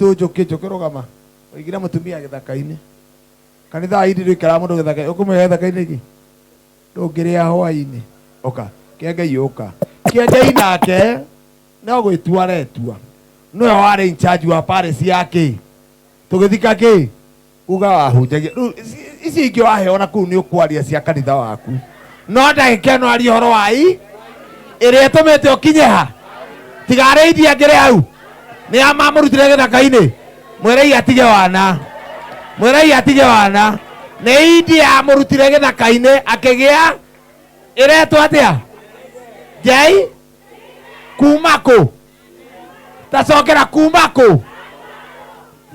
Tũ njũkĩ njũkĩ rũgama ũigire mũtumia gĩthaka-inĩ. Kanitha wa indi ndũikaraga mũndũ gĩthaka-inĩ, ũkũmũiga gĩthaka-inĩ kĩ? Ndũngĩrĩa hwaĩ-inĩ. Ũka Kĩengei, ũka Kĩengei. Nake no gwĩtua aretua nĩwe warĩ in charge wa parish ya kĩ tũgĩthika kĩ uga wahunjagia. Rĩu ici ingĩ waheo na kũu nĩ ũkwaria cia kanitha waku, no ndagĩka ĩno aria ũhoro wa i ĩrĩa ĩtũmĩte ũkinye ha. Tiga arĩithi angĩrĩ hau nĩ a mamũrutire gĩthaka-inĩ. Mwĩrei atige wana, mwĩrei atige wana. Nĩ indi yamũrutire gĩthaka-inĩ akĩgĩa ĩretwo atĩa? Njei kuma kũ? Tacokera kuma kũ?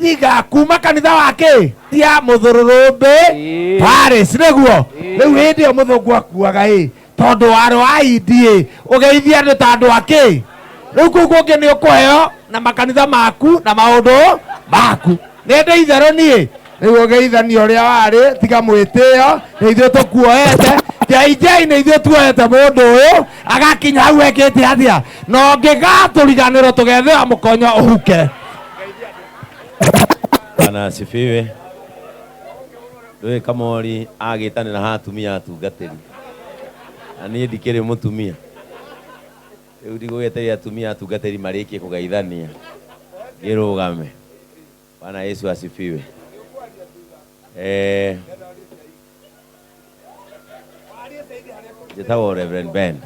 Tiga kuma kanitha wa kĩ tia mũthũrũrũmbĩ Paris nĩguo. Rĩu hĩndĩ ĩyo mũthũngũ akuaga ĩ tondũ warĩ wa indi ĩ ũgeithia andũ ta andũ a kĩ. Rĩu kũu kũngĩ nĩ ũkũheo na makanitha maku na maũndũ maku. Nĩ ndĩ itherũ niĩ. Rĩu ũgeithania ũrĩa warĩ, tiga mwĩtĩo, nĩ ithuĩ tũkuoete. Njai njai, nĩ ithuĩ tuoete mũndũ ũyũ agakinya hau ekĩte atĩa, na ũngĩgatũriganĩrwo tũgethĩra mũkonyo ũhuke. Bwana asifiwe. Ndũĩ Kamori agĩtanĩra ha atumia atungatĩri, na niĩ ndikĩrĩ mũtumia. Rĩu ndigũgĩetereire atumia atungatĩri marĩkie kũgeithania ngĩrũgame. Bwana Yesu asifiwe. Njĩtagwo Reverend Ben,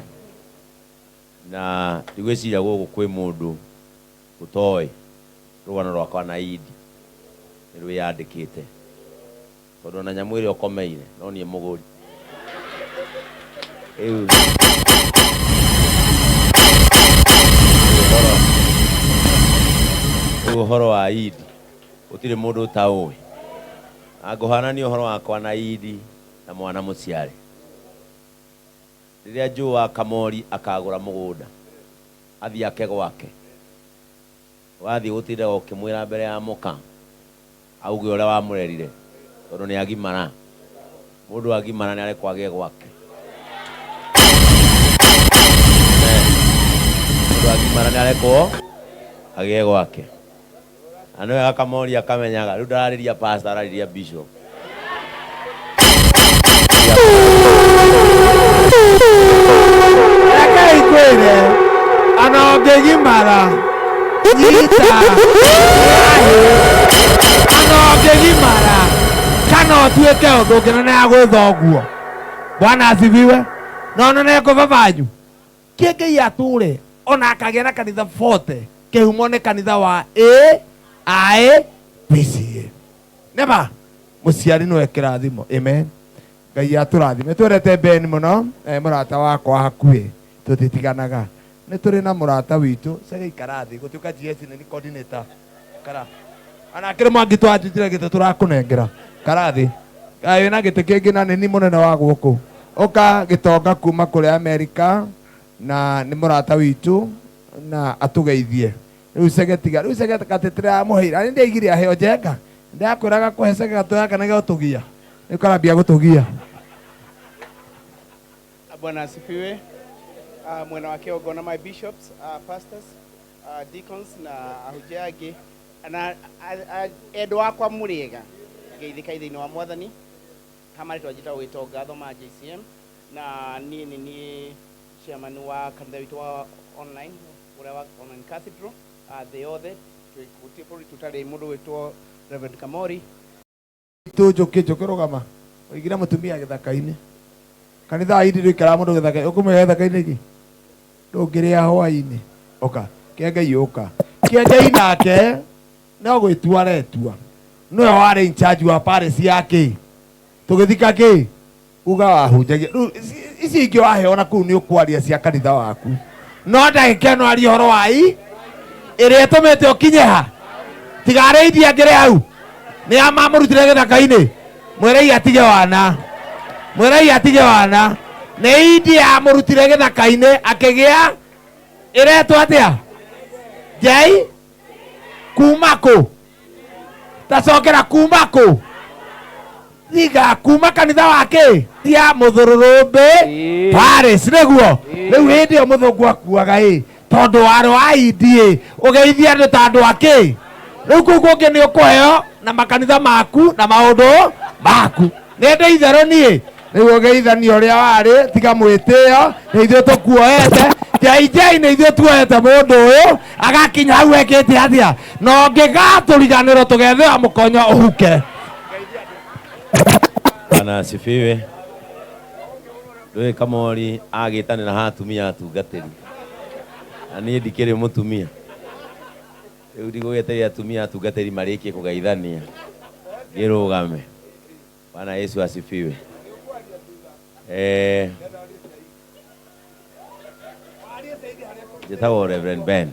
na ndigwĩciria gũkũ kwĩ mũndũ ũtoĩ rũgano rwakwa na Idi nĩ rwĩyandĩkĩte, tondũ ona nyamũ ĩrĩa ũkomeire no niĩ mũgũri. Rĩu ũhoro wa Idi gũtirĩ mũndũ ũtaũĩ. Na ngũhanania ũhoro wakwa na Idi na mwana mũciare. Rĩrĩa njũa Kamori akagũra mũgũnda athiĩ ake gwake, wathiĩ gũtindaga ũkĩmwĩra mbere ya mũka auge ũrĩa wamũrerire, tondũ nĩ agimara. Mũndũ agimara nĩ arekwo agĩe gwake. Mũndũ agimara nĩ arekwo agĩe gwake. Na nĩ wega Kamori akamenyaga rĩu ndararĩria pastor, ararĩria bishop. Rekei ngwĩre, ona ũngĩgimara nyita ahĩ, ona ũngĩgimara kana ũtuĩke ũndũ ũngĩ na ya gwĩtha ũguo. Bwana asifiwe. Na ona neko babanyu Kĩengei atũre ona akagĩa na kanitha 40, kĩhumo nĩ kanitha wa A I P C A. Nĩma mũciari nĩwe kĩrathimo. Amen. Ngai atũrathime. Twendete Ben mũno, mũrata wakwa hakuhĩ, tũtitiganaga. Nĩ tũrĩ na mũrata witũ Cege, ikara thĩ gũtuĩka GS nĩ coordinator kara ona akĩrĩ mwangi twanjutire gĩtĩ tũrakũnengera karathi kaĩ wĩna gĩtĩ kĩngĩ na nĩni mũnene wa gũkũ ũka gĩtonga kuma kũrĩa Amerika, na nĩ mũrata witũ na atũgeithie. Rĩu Cege, tiga rĩu Cege gatĩ tĩramũheire ani ndiaigire aheo njenga ndakwĩraga kũhe Cege gatũ yake nĩge ũtũgia rĩu karambia gũtũgia. Bwana asifiwe. Mwena wa kĩgongona, my bishops, pastors, deacons na ahunjia angĩ na endwa akwa, mũrĩega? Ngeithĩkai thĩinĩ wa Mwathani. Ha marĩtwa njĩtagwo Gĩtonga thoma JCM, na niĩ nĩ niĩ chairman wa kanitha witũ wa online, ũrĩa wa online cathedral thĩ yothe. Gũtirĩ bũrũri tũtarĩ mũndũ wĩtwo Reverend Kamori. Tũ njũkĩ njũkĩ rũgama ũigire mũtumia gĩthaka-inĩ. Kanitha wa indi ndũikaraga mũndũ gĩthaka-inĩ, ũkũmũiga gĩthaka-inĩ kĩ? Ndũngĩrĩa hwaĩ-inĩ. Ũka Kĩengei, ũka Kĩengei. Nake no gwĩtua aretua nĩwe warĩ in charge wa parish ya kĩ tũgĩthika kĩ uga wahunjagia. Rĩu ici ingĩ waheo na kũu nĩ ũkwaria cia kanitha waku, no ndagĩka ĩno aria ũhoro wa i ĩrĩa ĩtũmĩte ũkinye ha. Tiga arĩithi angĩrĩ hau nĩ a mamũrutire gĩthaka-inĩ. Mwĩrei atige wana, mwĩrei atige wana. Nĩ indi yamũrutire gĩthaka-inĩ akĩgĩa ĩretwo atĩa? Njei kuma kũ? Tacokera kuma kũ? Tiga kuma kanitha wa kĩ tia mũthũrũrũmbĩ Paris nĩguo. Rĩu hĩndĩ ĩyo mũthũngũ akuaga ĩ tondũ warĩ wa indi ĩ ũgeithia andũ ta andũ a kĩ. Rĩu kũu kũngĩ nĩ ũkũheo na makanitha maku na maũndũ maku. Nĩ ndĩ itherũ niĩ. Rĩu ũgeithania ũrĩa warĩ tiga mwĩtĩo nĩ ithuĩ tũkuoete. JJ nĩ ithuĩ tuoete mũndũ ũyũ agakinya hau ekĩte atĩa. Na ũngĩgatũriganĩrwo tũgethera mũkonyo ũhuke. Bwana asifiwe. Ndũĩ Kamori agĩtanĩra ha atumia atungatĩri. Na niĩ ndikĩrĩ mũtumia. Rĩu ndigũgĩetereria atumia atungatĩri marĩkie kũgeithania ngĩrũgame. Bwana Yesu asifiwe. Njĩtagwo Reverend Ben.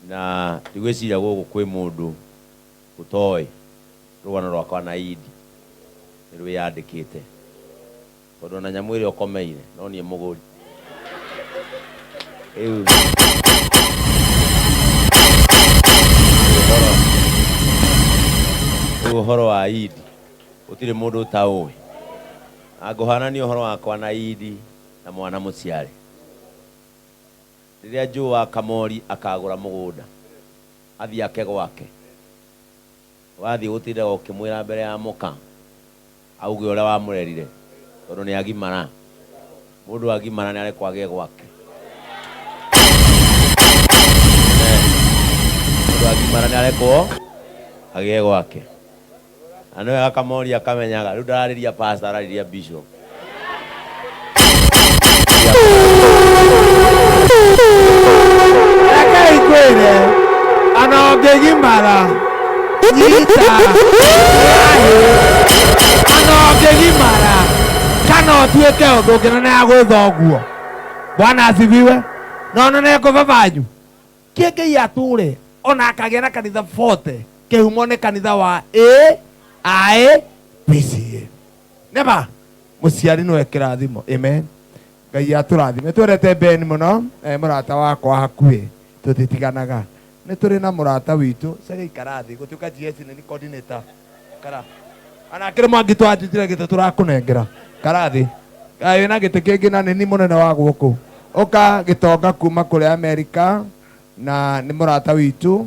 Na ndigwĩciria gũkũ kwĩ mũndũ ũtoĩ rũgano rwakwa na Idi nĩ rwĩyandĩkĩte. Tondũ ona nyamũ ĩrĩa ũkomeire no niĩ mũgũri. Rĩu ũhoro wa Idi gũtirĩ mũndũ ũtaũĩ. Na ngũhanania ũhoro wakwa na Idi na mwana mũciare. Rĩrĩa njũa Kamori akagũra mũgũnda athiĩ ake gwake, wathiĩ gũtindaga ũkĩmwĩra mbere ya mũka auge ũrĩa wamũrerire tondũ nĩ agimara. Mũndũ agimara nĩ arekwo agĩe gwake. Mũndũ agimara nĩ arekwo agĩe gwake. Na nĩ wega Kamori akamenyaga rĩu ndararĩria pastor, ararĩria bishop. Rekei ngwĩre ona ũngĩgimara nyita ona ũngĩgimara kana ũtuĩke ũndũ ũngĩ na nĩagwĩtha ũguo. Bwana asifiwe. Na ona nĩekũ babanyu kĩngĩ atũre ona akagĩa na kanitha 40 kĩhumo nĩ kanitha wa A I P C A. Nĩma mũciari nĩwe kĩrathimo. Amen. Ngai atũrathime. Twendete Ben mũno, mũrata wakwa hakuhĩ tũtitiganaga. Nĩ tũrĩ na mũrata witũ Cege ikara thĩ gũtuĩka GS nĩ coordinator. Kara. Ona akĩrĩ mwangi twanjitire gĩtĩ tũrakũnengera. Kara thĩ. Wĩna gĩtĩ kĩngĩ na nĩ ni mũnene wa gũkũ. Ũka gĩtonga kuma kũrĩa Amerika na nĩ mũrata witũ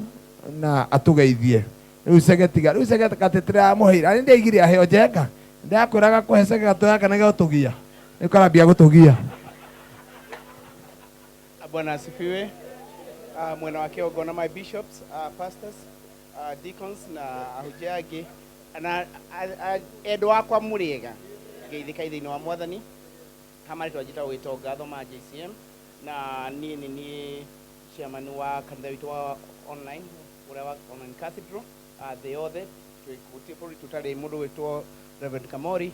na atũgeithie. Rĩu Cege tiga, rĩu Cege gatĩ tũramũheire. Nĩ ndaigire aheo njenga. Ndakwĩraga kũhe Cege gatũ gaka nĩ gũtũgia. Nĩ karambia gũtũgia. Bwana asifiwe. Mwena wa kĩongona my bishops, pastors, deacons na ahunjia angĩ na endwa akwa mũrĩega. Ngeithĩka thĩinĩ wa Mwathani. Kama rĩtwa njĩtagwo Gĩtonga thoma JCM na niĩ nĩ niĩ chairman wa kanitha witũ wa online ũrĩa wa online cathedral thĩ yothe. Gũtirĩ bũrũri tũtarĩ mũndũ wĩtwo Reverend Kamori.